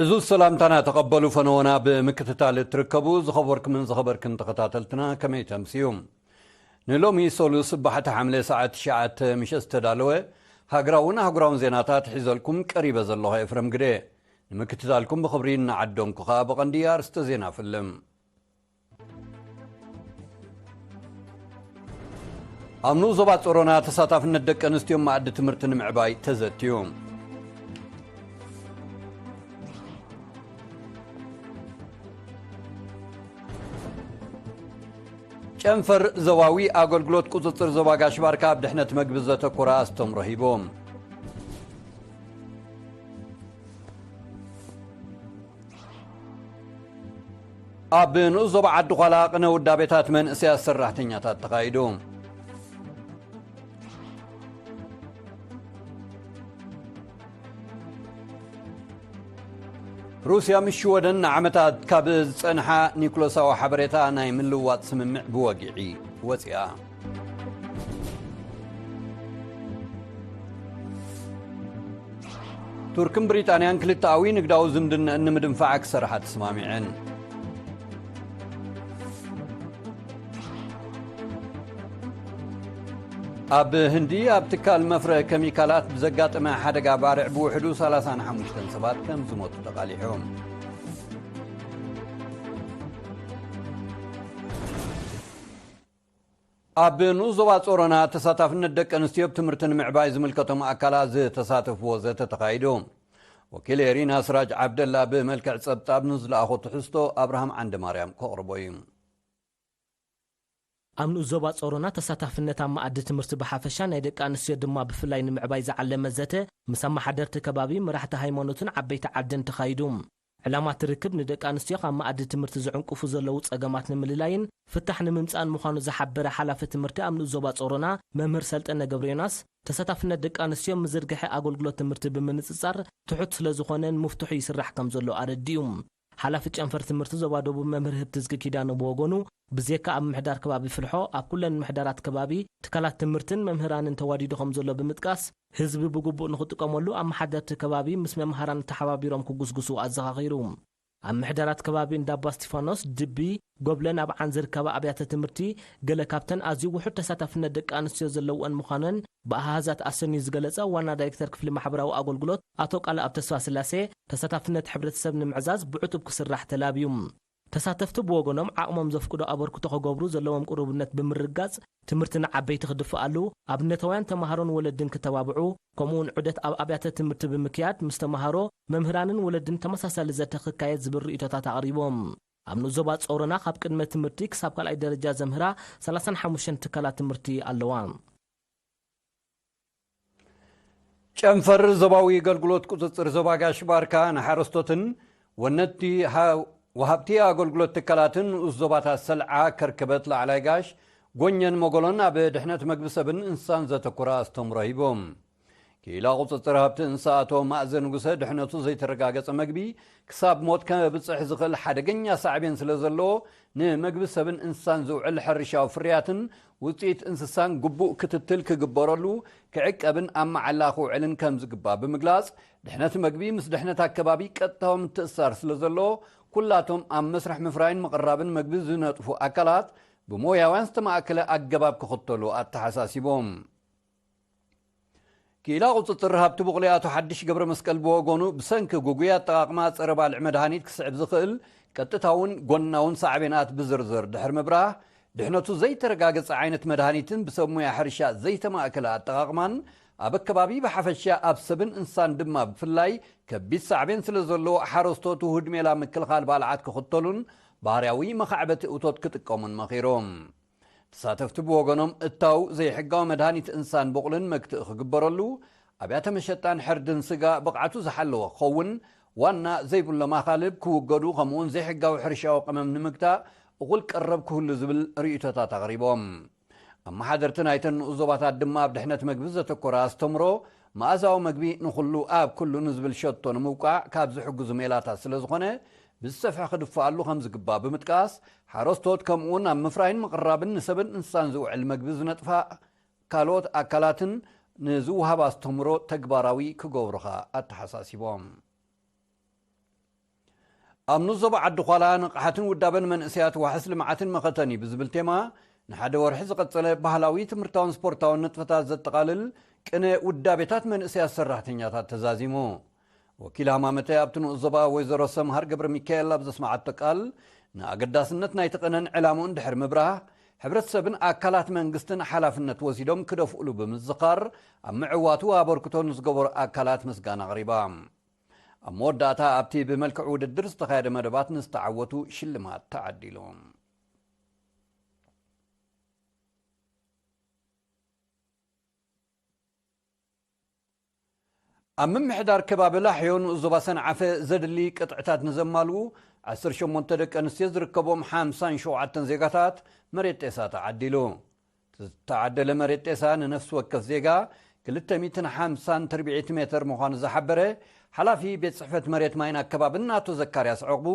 እዚ ሰላምታና ተቐበሉ ፈነወና ብምክትታል እትርከቡ ዝኸበርኩምን ዝኸበርክን ተኸታተልትና ከመይ ተምስዩ? ንሎሚ ሰሉስ ባሕቲ ሓምለ ሰዓት ትሽዓተ ምሸት ዝተዳለወ ሃገራውን ኣህጉራውን ዜናታት ሒዘልኩም ቀሪበ ዘለኹ ኤፍረም ግደ። ንምክትታልኩም ብኽብሪ እናዓደምኩ ኸኣ ብቐንዲ ኣርስተ ዜና ፍልም። ኣብ ንኡስ ዞባ ጾሮና ተሳታፍነት ደቂ ኣንስትዮ መኣዲ ትምህርቲ ንምዕባይ ተዘትዩ። ጨንፈር ዞባዊ ኣገልግሎት ቁጽጽር ዞባ ጋሽ ባርካ ኣብ ድሕነት መግቢ ዘተኮረ ኣስተምሮ ሂቡ። ኣብ ንኡስ ዞባ ዓዲ ዃላ ቅነ ውዳቤታት መንእሰያት ሰራሕተኛታት ተኻይዱ። ሩስያ ምስ ሽወደን ንዓመታት ካብ ዝጸንሓ ኒኩለሳዊ ሓበሬታ ናይ ምልውዋጥ ስምምዕ ብወግዒ ወጺኣ። ቱርክን ብሪጣንያን ክልተኣዊ ንግዳዊ ዝምድናኣን ንምድንፋዕ ክሰርሓ ተስማሚዐን። ኣብ ህንዲ ኣብ ትካል መፍረ ኬሚካላት ብዘጋጠመ ሓደጋ ባርዕ ብውሕዱ ሰላሳን ሓሙሽተን ሰባት ከም ዝሞቱ ተቓሊሑ። ኣብ ንኡስ ዞባ ጾሮና ተሳታፍነት ደቂ ኣንስትዮ ኣብ ትምህርቲ ንምዕባይ ዝምልከቶም ኣካላት ዝተሳተፍዎ ዘተ ተኻይዱ። ወኪል ኤሪና ስራጅ ዓብደላ ብመልክዕ ጸብጻብ ንዝለኣኾ ትሕዝቶ ኣብርሃም ዓንደ ማርያም ከቕርቦ እዩ። ኣብ ንኡስ ዞባ ጾሮና ተሳታፍነት ኣብ መኣዲ ትምህርቲ ብሓፈሻ ናይ ደቂ ኣንስትዮ ድማ ብፍላይ ንምዕባይ ዝዓለመ ዘተ ምስ ኣመሓደርቲ ከባቢ፣ መራሕቲ ሃይማኖትን ዓበይቲ ዓድን ተኻይዱ። ዕላማ እቲ ርክብ ንደቂ ኣንስትዮ ካብ መኣዲ ትምህርቲ ዝዕንቅፉ ዘለዉ ጸገማት ንምልላይን ፍታሕ ንምምጻእን ምዃኑ ዝሓበረ ሓላፊ ትምህርቲ ኣብ ንኡስ ዞባ ጾሮና መምህር ሰልጠነ ገብረዮናስ፣ ተሳታፍነት ደቂ ኣንስትዮ ምስ ዝርግሐ ኣገልግሎት ትምህርቲ ብምንጽጻር ትሑት ስለ ዝኾነን ምፍትሑ ይስራሕ ከም ዘሎ ኣረዲኡ። ሓላፊ ጨንፈር ትምህርቲ ዞባ ደቡብ መምህር ህብትዝጊ ኪዳነ ብወገኑ፣ ብዜካ ኣብ ምምሕዳር ከባቢ ፍልሖ፣ ኣብ ኩለን ምምሕዳራት ከባቢ ትካላት ትምህርትን መምህራንን ተዋዲዱ ከም ዘሎ ብምጥቃስ፣ ህዝቢ ብግቡእ ንኽጥቀመሉ ኣመሓደርቲ ከባቢ ምስ መምሃራን ተሓባቢሮም ክጉስጉሱ ኣዘኻኺሩ። ኣብ ምምሕዳራት ከባቢ እንዳባ እስጢፋኖስ፣ ድቢ፣ ጎብለን ኣብ ዓን ዝርከባ ኣብያተ ትምህርቲ፣ ገለ ካብተን ኣዝዩ ውሑድ ተሳታፍነት ደቂ ኣንስትዮ ዘለውኦን ምዃነን ብኣሃዛት ኣሰንዩ ዝገለጸ ዋና ዳይሬክተር ክፍሊ ማሕበራዊ ኣገልግሎት ኣቶ ቃልኣብ ተስፋስላሴ፣ ተሳታፍነት ሕብረተሰብ ንምዕዛዝ ብዕቱብ ክስራሕ ተላብዩ። ተሳተፍቲ ብወገኖም ዓቕሞም ዘፍቅዶ ኣበርክቶ ክገብሩ ዘለዎም ቅሩብነት ብምርግጋጽ፣ ትምህርቲ ንዓበይቲ ክድፍኣሉ፣ ኣብነታውያን ተማሃሮን ወለድን ክተባብዑ፣ ከምኡውን ዑደት ኣብ ኣብያተ ትምህርቲ ብምክያድ ምስ ተማሃሮ፣ መምህራንን ወለድን ተመሳሳሊ ዘተ ክካየድ ዝብል ርእይቶታት ኣቕሪቦም። ኣብ ንኡስ ዞባ ጾሮና ካብ ቅድመ ትምህርቲ ክሳብ ካልኣይ ደረጃ ዘምህራ ሰላሳን ሓሙሽተን ትካላት ትምህርቲ ኣለዋ። ጨንፈር ዞባዊ ኣገልግሎት ቁጽጽር ዞባ ጋሽ ባርካ ንሓረስቶትን ወነቲ ሃ-፣ ወሃብቲ ኣገልግሎት ትካላትን ንኡስ ዞባታት ሰልዓ፣ ከርከበት፣ ላዕላይ ጋሽ፣ ጎኘን መጎሎን ኣብ ድሕነት መግቢ ሰብን እንስሳን ዘተኮረ ኣስተምሮ ሂቦም። ክኢላ ቁጽጽር ሃብቲ እንስሳ ኣቶ ማእዘ ንጉሰ፣ ድሕነቱ ዘይተረጋገጸ መግቢ ክሳብ ሞት ከብጽሕ ዝኽእል ሓደገኛ ሳዕቤን ስለ ዘለዎ፣ ንመግቢ ሰብን እንስሳን ዝውዕል ሕርሻዊ ፍርያትን ውጽኢት እንስሳን ግቡእ ክትትል ክግበረሉ፣ ክዕቀብን ኣብ መዓላ ክውዕልን ከም ዝግባእ ብምግላጽ፣ ድሕነት መግቢ ምስ ድሕነት ኣከባቢ ቀጥታዊ ምትእስሳር ስለ ዘለዎ፣ ኩላቶም ኣብ መስርሕ ምፍራይን ምቕራብን መግቢ ዝነጥፉ ኣካላት ብሞያውያን ዝተማእከለ ኣገባብ ክኽተሉ ኣተሓሳሲቦም። ክኢላ ቁጽጽር ሃብቲ ቡቕሊ ኣቶ ሓድሽ ገብረ መስቀል ብወገኑ፣ ብሰንኪ ግጉይ ኣጠቓቕማ ጸረ ባልዕ መድሃኒት ክስዕብ ዝኽእል ቀጥታውን ጎናውን ሳዕቤናት ብዝርዝር ድሕሪ ምብራህ፣ ድሕነቱ ዘይተረጋገጸ ዓይነት መድሃኒትን ብሰብ ሞያ ሕርሻ ዘይተማእከለ ኣጠቓቕማን ኣብ ኣከባቢ ብሓፈሻ ኣብ ሰብን እንስሳን ድማ ብፍላይ ከቢድ ሳዕቤን ስለ ዘለዎ፣ ሓረስቶት ውሁድ ሜላ ምክልኻል ባልዓት ክኽተሉን ባህርያዊ መኻዕበቲ እቶት ክጥቀሙን መኺሮም። ተሳተፍቲ ብወገኖም፣ እታው ዘይሕጋዊ መድሃኒት እንስሳን ቡቕልን መግትኢ ክግበረሉ፣ ኣብያተ መሸጣን ሕርድን ስጋ ብቕዓቱ ዝሓለወ ክኸውን፣ ዋና ዘይብሎም ኣኻልብ ክውገዱ፣ ከምኡውን ዘይሕጋዊ ሕርሻዊ ቀመም ንምግታእ እኹል ቀረብ ክህሉ ዝብል ርእይቶታት ኣቕሪቦም። ኣመሓደርቲ ናይተን ንኡስ ዞባታት ድማ ኣብ ድሕነት መግቢ ዘተኮረ ኣስተምሮ፣ መኣዛዊ መግቢ ንኹሉ ኣብ ኩሉ ንዝብል ሸቶ ንምውቃዕ ካብ ዝሕግዙ ሜላታት ስለ ዝኾነ፣ ብዝሰፍሐ ክድፍኣሉ ከም ዝግባእ ብምጥቃስ፣ ሓረስቶት ከምኡውን ኣብ ምፍራይን ምቕራብን ንሰብን እንስሳን ዝውዕል መግቢ ዝነጥፋ ካልኦት ኣካላትን ንዝወሃብ ኣስተምህሮ ተግባራዊ ክገብሩ ኸኣ ኣተሓሳሲቦም። ኣብ ንዞባ ዓዲ ዃላ ንቕሓትን ውዳበን መንእሰያት ዋሕስ ልምዓትን መኸተኒ ብዝብል ቴማ ንሓደ ወርሒ ዝቐጸለ ባህላዊ ትምህርታውን ስፖርታውን ንጥፈታት ዘጠቓልል ቅነ ውዳቤታት መንእሰያት ሰራሕተኛታት ተዛዚሙ። ወኪል ሃማመተ ኣብቲ ንኡስ ዞባ ወይዘሮ ሰምሃር ገብረ ሚካኤል ኣብ ዘስማዓቶ ቃል፣ ንኣገዳስነት ናይቲ ቅነን ዕላምኡን ድሕሪ ምብራህ፣ ሕብረተሰብን ኣካላት መንግስትን ሓላፍነት ወሲዶም ክደፍኡሉ ብምዝኻር፣ ኣብ ምዕዋቱ ኣበርክቶ ንዝገበሩ ኣካላት ምስጋና ኣቕሪባ። ኣብ መወዳእታ ኣብቲ ብመልክዕ ውድድር ዝተኻየደ መደባት ንዝተዓወቱ ሽልማት ተዓዲሉ። ኣብ ምምሕዳር ከባቢ ላሕዮ ንኡስ ዞባ ሰንዓፈ ዘድሊ ቅጥዕታት ንዘማልኡ ዓሰርተ ሸሞንተ ደቂ ኣንስትዮ ዝርከቦም ሓምሳን ሸውዓተን ዜጋታት መሬት ጤሳ ተዓዲሉ። ዝተዓደለ መሬት ጤሳ ንነፍሲ ወከፍ ዜጋ ክልተ ሚእትን ሓምሳን ትርብዒት ሜትር ምዃኑ ዝሓበረ ሓላፊ ቤት ጽሕፈት መሬት ማይን ኣከባብን ኣቶ ዘካርያስ ዕቑቡ፣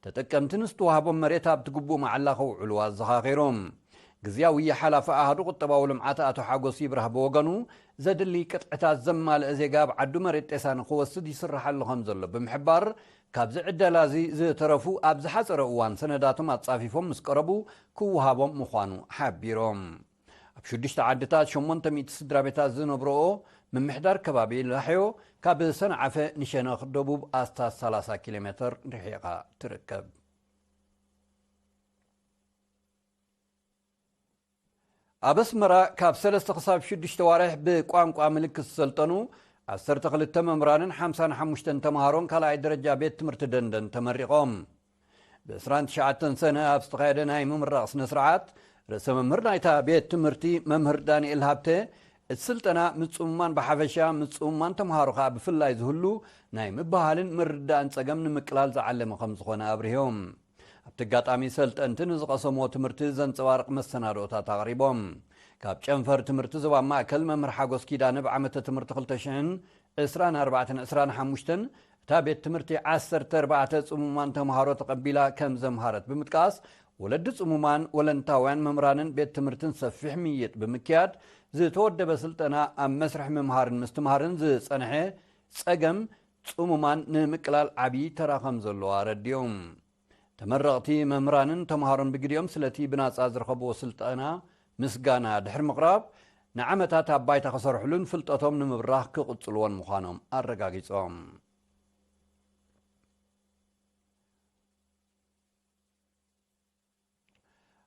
ተጠቀምቲ ንዝተዋህቦም መሬት ኣብቲ ግቡእ መዓላ ከውዕሉ ኣዘኻኺሩ። ግዝያዊ ሓላፊ ኣሃዱ ቁጠባዊ ልምዓት ኣቶ ሓጎስ ይብራህ ብወገኑ፣ ዘድሊ ቅጥዕታት ዘማልአ ዜጋ ኣብ ዓዱ መሬት ጤሳ ንክወስድ ይስራሕ ኣሎ ከም ዘሎ ብምሕባር፣ ካብዚ ዕደላ እዚ ዝተረፉ ኣብ ዝሓጸረ እዋን ሰነዳቶም ኣጻፊፎም ምስ ቀረቡ ክወሃቦም ምዃኑ ሓቢሮም። ኣብ ሽዱሽተ ዓድታት ሸሞንተ ሚእቲ ስድራ ቤታት ዝነብርኦ ምምሕዳር ከባቢ ላሕዮ ካብ ሰንዓፈ ንሸነኽ ደቡብ ኣስታት ሰላሳ ኪሎ ሜትር ርሒቓ ትርከብ። ኣብ ኣስመራ ካብ ሰለስተ ክሳብ ሽዱሽተ ዋርሕ ብቋንቋ ምልክት ዝሰልጠኑ ዓሰርተ ክልተ መምህራንን ሓምሳን ሓሙሽተን ተምሃሮን ካልኣይ ደረጃ ቤት ትምህርቲ ደንደን ተመሪቖም። ብ ዕስራን ትሽዓተን ሰነ ኣብ ዝተኻየደ ናይ ምምራቕ ስነ ስርዓት፣ ርእሰ መምህር ናይታ ቤት ትምህርቲ መምህር ዳንኤል ሃብተ፣ እቲ ስልጠና ምጽሙማን ብሓፈሻ ምጽሙማን ተምሃሮ ከኣ ብፍላይ ዝህሉ ናይ ምብሃልን ምርዳእን ጸገም ንምቅላል ዝዓለመ ከም ዝኾነ ኣብሪሆም። ኣብቲ ኣጋጣሚ ሰልጠንቲ ንዝቐሰምዎ ትምህርቲ ዘንጸባርቕ መሰናድኦታት ኣቕሪቦም። ካብ ጨንፈር ትምህርቲ ዞባ ማእከል መምህር ሓጎስ ኪዳነ ብዓመተ ትምህርቲ ክልተ ሽሕን ዕስራን ኣርባዕተን ዕስራን ሓሙሽተን እታ ቤት ትምህርቲ ዓሰርተ ኣርባዕተ ጽሙማን ተምሃሮ ተቐቢላ ከም ዘምሃረት ብምጥቃስ፣ ወለዲ ጽሙማን ወለንታውያን መምህራንን ቤት ትምህርትን ሰፊሕ ምይይጥ ብምክያድ፣ ዝተወደበ ስልጠና ኣብ መስርሕ ምምሃርን ምስትምሃርን ዝጸንሐ ጸገም ጽሙማን ንምቅላል ዓብዪ ተራ ከም ዘለዎ ኣረዲኦም። ተመረቕቲ መምህራንን ተምሃሮን ብግዲኦም ስለቲ ብናጻ ዝረኸብዎ ስልጠና ምስጋና ድሕሪ ምቕራብ፣ ንዓመታት ኣብ ባይታ ክሰርሕሉን ፍልጠቶም ንምብራኽ ክቕጽልዎን ምዃኖም ኣረጋጊጾም።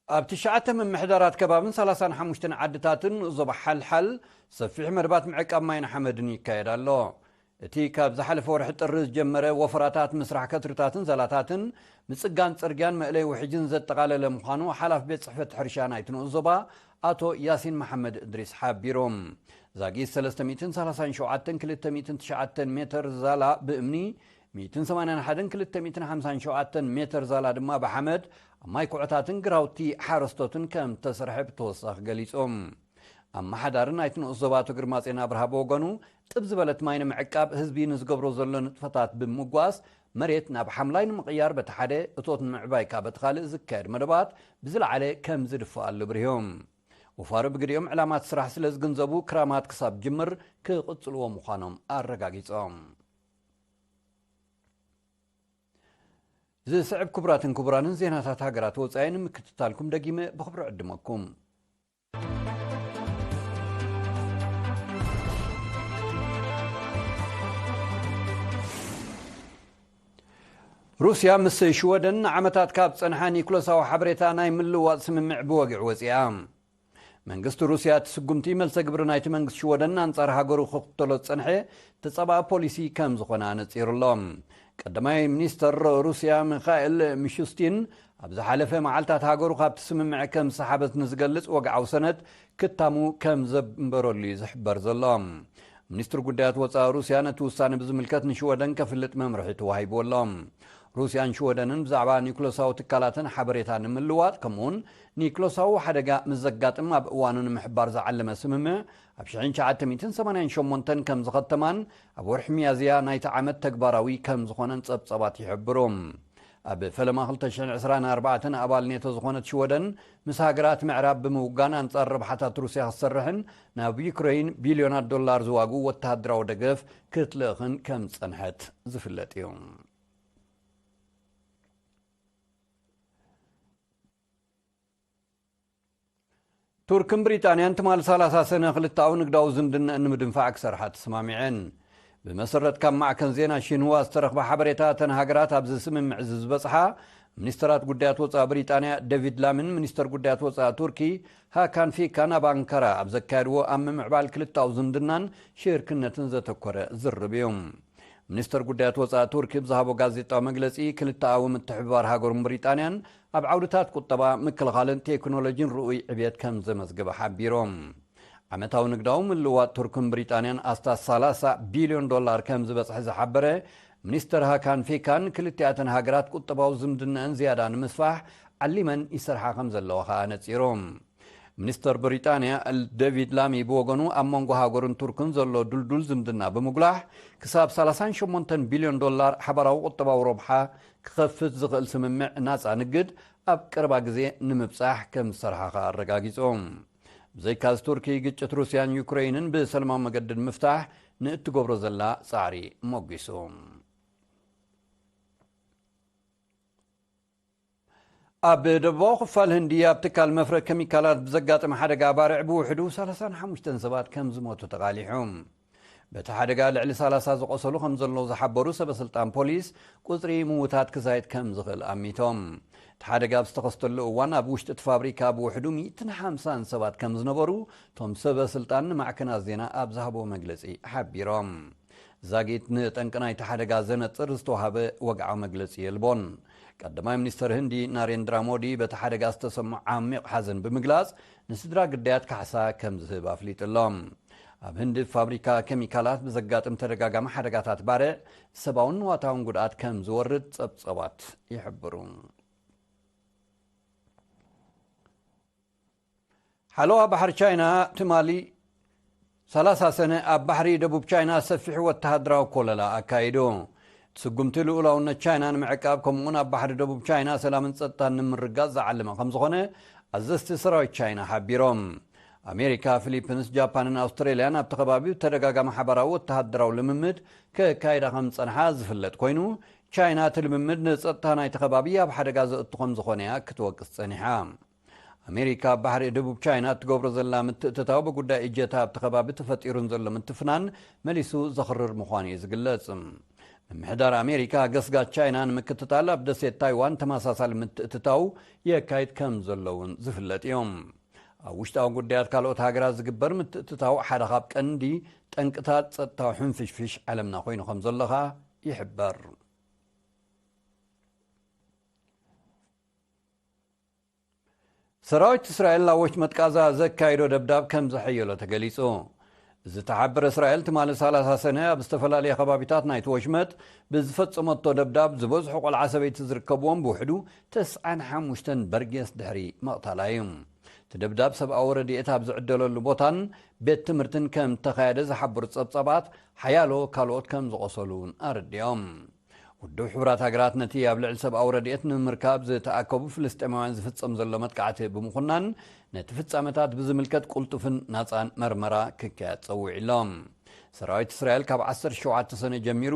ኣብ ትሽዓተ ምምሕዳራት ከባብን ሰላሳን ሓሙሽተን ዓድታትን ዞባ ሓልሓል ሰፊሕ መደባት ምዕቃብ ማይን ሓመድን ይካየድ ኣሎ። እቲ ካብ ዝሓለፈ ወርሒ ጥሪ ዝጀመረ ወፈራታት ምስራሕ ከትርታትን ዛላታትን ምጽጋን ጽርግያን መእለይ ውሕጅን ዘጠቓለለ ምዃኑ ሓላፊ ቤት ጽሕፈት ሕርሻ ናይቲ ንኡስ ዞባ ኣቶ ያሲን መሓመድ እድሪስ ሓቢሮም። ዛጊት ሰለስተ ሚእትን ሰላሳን ሸውዓተን ክልተ ሚእትን ትሽዓተን ሜትር ዛላ ብእምኒ፣ ሚእትን ሰማንያን ሓደን ክልተ ሚእትን ሓምሳን ሸውዓተን ሜትር ዛላ ድማ ብሓመድ ኣብ ማይ ኩዕታትን ግራውቲ ሓረስቶትን ከም ተሰርሐ ብተወሳኺ ገሊጾም። ኣመሓዳሪ ናይቲ ንኡስ ዞባ ኣቶ ግርማጼን ኣብርሃ ብወገኑ፣ ጥብ ዝበለት ማይ ንምዕቃብ ህዝቢ ንዝገብሮ ዘሎ ንጥፈታት ብምጓስ፣ መሬት ናብ ሓምላይ ንምቕያር በቲ ሓደ፣ እቶት ንምዕባይ ከኣ በቲ ካልእ ዝካየድ መደባት ብዝለዓለ ከም ዝድፍኣሉ ኣብሪሆም። ወፋሪ ብግዲኦም ዕላማት ስራሕ ስለ ዝግንዘቡ፣ ክራማት ክሳብ ጅምር ክቕጽልዎ ምዃኖም ኣረጋጊጾም። ዝስዕብ ክቡራትን ክቡራንን ዜናታት ሃገራት ወጻኢ ንምክትታልኩም ደጊመ ብኽብሪ ዕድመኩም። ሩስያ ምስ ሽወደን ንዓመታት ካብ ጸንሓ ኒኩለሳዊ ሓበሬታ ናይ ምልውዋጥ ስምምዕ ብወግዒ ወጺኣ። መንግስቲ ሩስያ እቲ ስጉምቲ መልሰ ግብሪ ናይቲ መንግስቲ ሽወደን ኣንጻር ሃገሩ ክኽተሎ ዝጸንሐ ተጻባኢ ፖሊሲ ከም ዝኾነ ኣነጺሩ ኣሎ። ቀዳማይ ሚኒስተር ሩስያ ሚኻኤል ሚሹስቲን ኣብ ዝሓለፈ መዓልታት ሃገሩ ካብቲ ስምምዕ ከም ዝሰሓበት ንዝገልጽ ወግዓዊ ሰነድ ክታሙ ከም ዘንበረሉ እዩ ዝሕበር ዘሎ። ሚኒስትሪ ጉዳያት ወጻኢ ሩስያ ነቲ ውሳነ ብዝምልከት ንሽወደን ከፍልጥ መምርሒ ተዋሂብዎ ኣሎ። ሩስያን ሽወደንን ብዛዕባ ኒኩለሳዊ ትካላተን ሓበሬታ ንምልዋጥ፣ ከምኡውን ኒኩለሳዊ ሓደጋ ምስ ዘጋጥም ኣብ እዋኑ ንምሕባር ዝዓለመ ስምምዕ ኣብ ሽሕን ትሽዓተ ሚእትን ሰማንያን ሸሞንተን ከም ዝኸተማን ኣብ ወርሒ ሚያዝያ ናይቲ ዓመት ተግባራዊ ከም ዝኾነን ጸብጻባት ይሕብሩ። ኣብ ፈለማ ክልተ ሽሕን ዕስራን ኣርባዕተን ኣባል ኔቶ ዝኾነት ሽወደን፣ ምስ ሃገራት ምዕራብ ብምውጋን ኣንጻር ረብሓታት ሩስያ ክትሰርሕን ናብ ዩክረይን ቢልዮናት ዶላር ዝዋግኡ ወተሃደራዊ ደገፍ ክትልእኽን ከም ዝጸንሐት ዝፍለጥ እዩ። ቱርክን ብሪጣንያን ትማል ሰላሳ ሰነ ክልተኣዊ ንግዳዊ ዝምድናኣን ንምድንፋዕ ክሰርሓ ተሰማሚዐን። ብመሰረት ካብ ማዕከን ዜና ሺንዋ ዝተረኽበ ሓበሬታ፣ እተን ሃገራት ኣብዚ ስምምዕ እዚ ዝበጽሓ፣ ሚኒስተራት ጉዳያት ወጻኢ ብሪጣንያ ዴቪድ ላምን ሚኒስተር ጉዳያት ወጻኢ ቱርኪ ሃካን ፊካን ኣብ ኣንካራ ኣብ ዘካየድዎ ኣብ ምምዕባል ክልተኣዊ ዝምድናን ሽርክነትን ዘተኮረ ዝርርብ እዩ። ሚኒስተር ጉዳያት ወጻኢ ቱርኪ ብዝሃቦ ጋዜጣዊ መግለጺ፣ ክልተኣዊ ምትሕብባር ሃገሩን ብሪጣንያን ኣብ ዓውድታት ቁጠባ፣ ምክልኻልን ቴክኖሎጂን ርኡይ ዕብየት ከም ዘመዝገበ ሓቢሮም። ዓመታዊ ንግዳዊ ምልውዋጥ ቱርክን ብሪጣንያን ኣስታት ሰላሳ ቢልዮን ዶላር ከም ዝበጽሐ ዝሓበረ ሚኒስተር ሃካን ፊካን፣ ክልቲኣተን ሃገራት ቁጠባዊ ዝምድናኣን ዝያዳ ንምስፋሕ ዓሊመን ይሰርሓ ከም ዘለዋ ከኣ ነጺሮም። ሚኒስተር ብሪጣንያ ዴቪድ ላሚ ብወገኑ፣ ኣብ መንጎ ሃገሩን ቱርክን ዘሎ ድልዱል ዝምድና ብምጉላሕ፣ ክሳብ ሰላሳን ሸሞንተን ቢልዮን ዶላር ሓባራዊ ቁጠባዊ ረብሓ ክኸፍት ዝኽእል ስምምዕ ናጻ ንግድ ኣብ ቀረባ ግዜ ንምብጻሕ ከም ዝሰርሓ ከኣ ኣረጋጊጾም። ብዘይካዚ፣ ቱርኪ ግጭት ሩስያን ዩክረይንን ብሰላማዊ መገዲ ንምፍታሕ ንእትገብሮ ዘላ ጻዕሪ ሞጒሱ። ኣብ ደቡባዊ ክፋል ህንዲ ኣብ ትካል መፍረ ኬሚካላት ብዘጋጠመ ሓደጋ ባርዕ ብውሕዱ ሰላሳን ሓሙሽተን ሰባት ከም ዝሞቱ ተቓሊሑ። በቲ ሓደጋ ልዕሊ ሰላሳ ዝቖሰሉ ከም ዘለዉ ዝሓበሩ ሰበ ስልጣን ፖሊስ፣ ቁጽሪ ምዉታት ክዛይድ ከም ዝኽእል ኣሚቶም። እቲ ሓደጋ ኣብ ዝተኸስተሉ እዋን ኣብ ውሽጢ እቲ ፋብሪካ ብውሕዱ ሚእትን ሓምሳን ሰባት ከም ዝነበሩ እቶም ሰበ ስልጣን ንማዕከናት ዜና ኣብ ዝሃብዎ መግለጺ ሓቢሮም። ዛጊት ንጠንቂ ናይቲ ሓደጋ ዘነጽር ዝተዋሃበ ወግዓዊ መግለጺ የልቦን። ቀዳማይ ሚኒስተር ህንዲ ናሬንድራ ሞዲ በቲ ሓደጋ ዝተሰምዖ ዓሚቕ ሓዘን ብምግላጽ፣ ንስድራ ግዳያት ካሕሳ ከም ዝህብ ኣፍሊጡ ኣሎ። ኣብ ህንዲ ፋብሪካ ኬሚካላት ብዘጋጥም ተደጋጋሚ ሓደጋታት ባርዕ ሰብኣውን ንዋታውን ጉድኣት ከም ዝወርድ ጸብጸባት ይሕብሩ። ሓለዋ ባሕሪ ቻይና ትማሊ ሰላሳ ሰነ ኣብ ባሕሪ ደቡብ ቻይና ሰፊሕ ወተሃደራዊ ኮለላ ኣካይዱ። እቲ ስጉምቲ ልኡላውነት ቻይና ንምዕቃብ፣ ከምኡ'ውን ኣብ ባሕሪ ደቡብ ቻይና ሰላምን ጸጥታን ንምርጋጽ ዝዓለመ ከም ዝኾነ ኣዘዝቲ ሰራዊት ቻይና ሓቢሮም። ኣሜሪካ፣ ፊሊፒንስ፣ ጃፓንን ኣውስትራልያን ኣብቲ ከባቢ ብተደጋጋሚ ሓባራዊ ወተሃደራዊ ልምምድ ከካይዳ ከም ዝጸንሓ ዝፍለጥ ኮይኑ፣ ቻይና እቲ ልምምድ ንጸጥታ ናይቲ ከባቢ ኣብ ሓደጋ ዘእቱ ከም ዝኾነ እያ ክትወቅስ ጸኒሓ። ኣሜሪካ ኣብ ባሕሪ ደቡብ ቻይና እትገብሮ ዘላ ምትእትታው፣ ብጉዳይ እጀታ ኣብቲ ከባቢ ተፈጢሩን ዘሎ ምትፍናን መሊሱ ዘኽርር ምዃኑ እዩ ዝግለጽ። ምምሕዳር ኣሜሪካ፣ ገስጋስ ቻይና ንምክትታል ኣብ ደሴት ታይዋን ተመሳሳሊ ምትእትታው የካይድ ከም ዘሎ እውን ዝፍለጥ እዩ። ኣብ ውሽጣዊ ጉዳያት ካልኦት ሃገራት ዝግበር ምትእትታው ሓደ ካብ ቀንዲ ጠንቅታት ጸጥታዊ ሕንፍሽፍሽ ዓለምና ኮይኑ ከም ዘሎ ኸኣ ይሕበር። ሰራዊት እስራኤል ኣብ ወሽመጥ ቃዛ ዘካየዶ ደብዳብ ከም ዘሐየሎ ተገሊጹ። ዝተሓበረ እስራኤል ትማሊ ሰላሳ ሰነ ኣብ ዝተፈላለየ ከባቢታት ናይቲ ወሽመጥ ብዝፈጸመቶ ደብዳብ፣ ዝበዝሑ ቆልዓ ሰበይቲ ዝርከብዎም ብውሕዱ ተስዓን ሓሙሽተን በርጌስ ድሕሪ ምቕታላ እዩ። እቲ ደብዳብ ሰብኣዊ ረድኤት ኣብ ዝዕደለሉ ቦታን ቤት ትምህርትን ከም እተኻየደ ዝሓበሩ ጸብጻባት፣ ሓያሎ ካልኦት ከም ዝቖሰሉ እውን ኣረዲኦም። ውድብ ሕቡራት ሃገራት ነቲ ኣብ ልዕሊ ሰብኣዊ ረድኤት ንምርካብ ዝተኣከቡ ፍልስጤማውያን ዝፍጸም ዘሎ መጥቃዕቲ ብምኹናን፣ ነቲ ፍጻመታት ብዝምልከት ቅልጡፍን ናጻን መርመራ ክካየድ ጸዊዑ ኣሎ። ሰራዊት እስራኤል ካብ ዓሰርተ ሸውዓተ ሰነ ጀሚሩ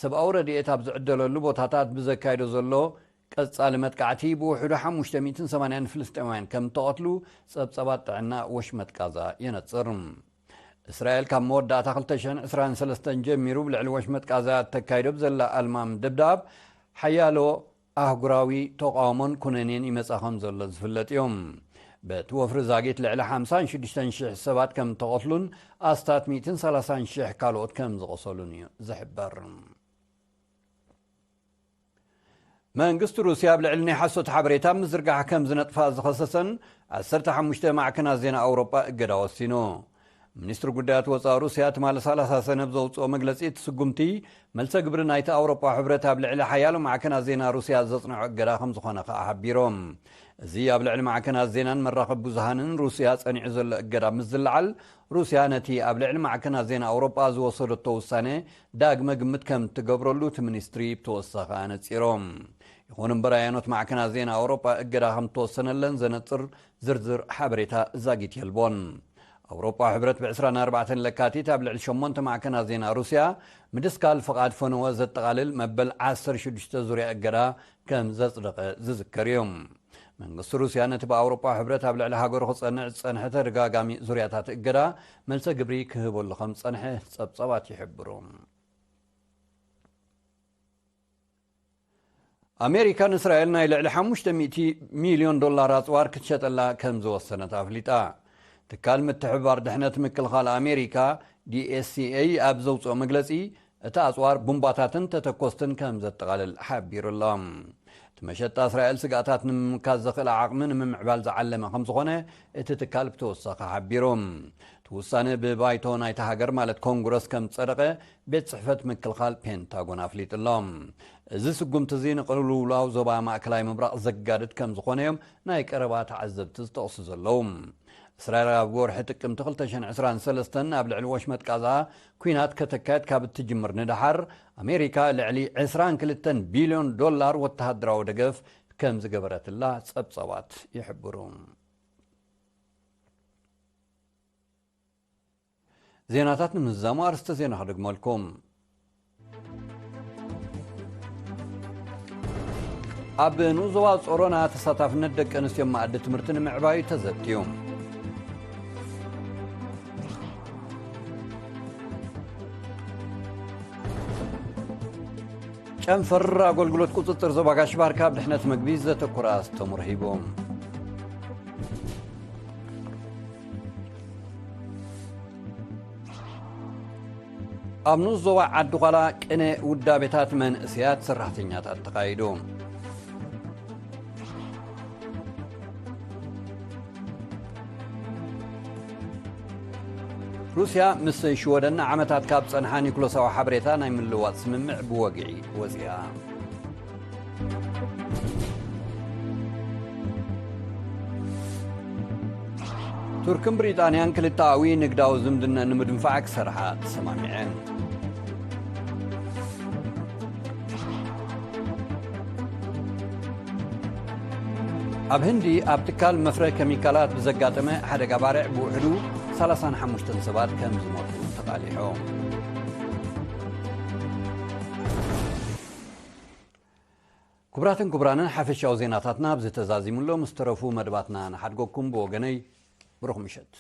ሰብኣዊ ረድኤት ኣብ ዝዕደለሉ ቦታታት ብዘካይዶ ዘሎ ቀጻሊ መጥቃዕቲ፣ ብውሕዱ ሓሙሽተ ሚእትን ሰማንያን ፍልስጤማውያን ከም እተቐትሉ ጸብጻባት ጥዕና ወሽመጥ ቃዛ የነጽር። እስራኤል ካብ መወዳእታ ክልተ ሽሕን ዕስራን ሰለስተን ጀሚሩ ብልዕሊ ወሽመጥ ቃዛ ተካይዶ ብዘላ ኣልማም ደብዳብ፣ ሓያሎ ኣህጉራዊ ተቃውሞን ኩነኔን ይመጻ ከም ዘሎ ዝፍለጥ እዩ። በቲ ወፍሪ ዛጊት ልዕሊ ሓምሳን ሽዱሽተን ሽሕ ሰባት ከም እተቐትሉን ኣስታት ሚእትን ሰላሳን ሽሕ ካልኦት ከም ዝቖሰሉን እዩ ዝሕበር። መንግስቲ ሩስያ ኣብ ልዕሊ ናይ ሓሶት ሓበሬታ ምዝርጋሕ ከም ዝነጥፋ ዝኸሰሰን ዓሰርተ ሓሙሽተ ማዕከናት ዜና ኣውሮጳ እገዳ ወሲኑ። ሚኒስትሪ ጉዳያት ወጻኢ ሩስያ ትማሊ ሰላሳ ሰነ ኣብ ዘውጽኦ መግለጺ፣ እቲ ስጉምቲ መልሰ ግብሪ ናይቲ ኣውሮጳ ሕብረት ኣብ ልዕሊ ሓያሎ ማዕከናት ዜና ሩስያ ዘጽንዖ እገዳ ከም ዝኾነ ከኣ ሓቢሮም። እዚ ኣብ ልዕሊ ማዕከናት ዜናን መራኸቢ ብዙሃንን ሩስያ ጸኒዑ ዘሎ እገዳ ምስ ዝለዓል፣ ሩስያ ነቲ ኣብ ልዕሊ ማዕከናት ዜና ኣውሮጳ ዝወሰደቶ ውሳነ ዳግመ ግምት ከም እትገብረሉ እቲ ሚኒስትሪ ብተወሳኺ ኣነጺሮም። ይኹን እምበር፣ ኣየኖት ማዕከናት ዜና ኣውሮጳ እገዳ ከም እተወሰነለን ዘነጽር ዝርዝር ሓበሬታ ዛጊት የልቦን። ኣውሮጳ ሕብረት ብ ዕስራን ኣርባዕተን ለካቲት ኣብ ልዕሊ ሸሞንተ ማዕከናት ዜና ሩስያ ምድስካል ፍቓድ ፈነወ ዘጠቓልል መበል ዓሰርተ ሽዱሽተ ዙርያ እገዳ ከም ዘጽደቐ ዝዝከር እዩ። መንግስቲ ሩስያ ነቲ ብኣውሮጳ ሕብረት ኣብ ልዕሊ ሃገሩ ክጸንዕ ዝጸንሐ ተደጋጋሚ ዙርያታት እገዳ መልሰ ግብሪ ክህበሉ ከም ዝጸንሐ ጸብጻባት ይሕብሩ። ኣሜሪካ ንእስራኤል ናይ ልዕሊ ሓሙሽተ ሚእቲ ሚልዮን ዶላር ኣጽዋር ክትሸጠላ ከም ዝወሰነት ኣፍሊጣ። ትካል ምትሕብባር ድሕነት ምክልኻል ኣሜሪካ፣ ዲኤስሲኤ፣ ኣብ ዘውፅኦ መግለፂ፣ እቲ ኣጽዋር ቡምባታትን ተተኮስትን ከም ዘጠቓልል ሓቢሩ ኣሎ። እቲ መሸጣ እስራኤል ስግኣታት ንምምካት ዘኽእል ዓቕሚ ንምምዕባል ዝዓለመ ከም ዝኾነ እቲ ትካል ብተወሳኺ ሓቢሩ። እቲ ውሳነ ብባይቶ ናይታ ሃገር ማለት ኮንግረስ ከም ዝጸደቐ ቤት ጽሕፈት ምክልኻል ፔንታጎን ኣፍሊጡ ኣሎ። እዚ ስጉምቲ እዚ ንቅልውላው ዞባ ማእከላይ ምብራቕ ዘጋድድ ከም ዝኾነ እዮም ናይ ቀረባ ተዓዘብቲ ዝጠቕሱ ዘለዉ። እስራኤል ኣብ ወርሒ ጥቅምቲ ክልተ ሽሕን ዕስራን ሰለስተን ኣብ ልዕሊ ወሽመጥ ቃዛ ኲናት ከተካየድ ካብ እትጅምር ንደሓር ኣሜሪካ ልዕሊ ዕስራን ክልተን ቢልዮን ዶላር ወተሃደራዊ ደገፍ ከም ዝገበረትላ ጸብጻባት ይሕብሩ። ዜናታት ንምዝዛሙ ኣርእስተ ዜና ክደግመልኩም። ኣብ ንኡስ ዞባ ጾሮና ተሳታፍነት ደቂ ኣንስትዮ መኣዲ ትምህርቲ ንምዕባይ ተዘትዩ። ጨንፈር ኣገልግሎት ቁጽጽር ዞባ ጋሽ ባርካ ኣብ ድሕነት መግቢ ዘተኮረ ኣስተምህሮ ሂቡ። ኣብ ንኡስ ዞባ ዓዲ ዃላ ቅነ ውዳቤታት መንእሰያት ሰራሕተኛታት ተኻይዱ። ሩስያ ምስ ሽወደን ንዓመታት ካብ ጸንሓ ኒኩለሳዊ ሓበሬታ ናይ ምልውዋጥ ስምምዕ ብወግዒ ወጺኣ። ቱርክን ብሪጣንያን ክልተኣዊ ንግዳዊ ዝምድና ንምድንፋዕ ክሰርሓ ተሰማሚዐን። ኣብ ህንዲ ኣብ ትካል መፍረ ኬሚካላት ብዘጋጠመ ሓደጋ ባርዕ ብውሕዱ ሰላሳን ሓሙሽተን ሰባት ከም ዝሞቱ ተቓሊሑ። ክቡራትን ክቡራንን ሓፈሻዊ ዜናታትና ኣብዚ ተዛዚሙ ኣሎ። ምስ ተረፉ መደባትና ንሓድገኩም። ብወገነይ ብሩኽ ምሸት።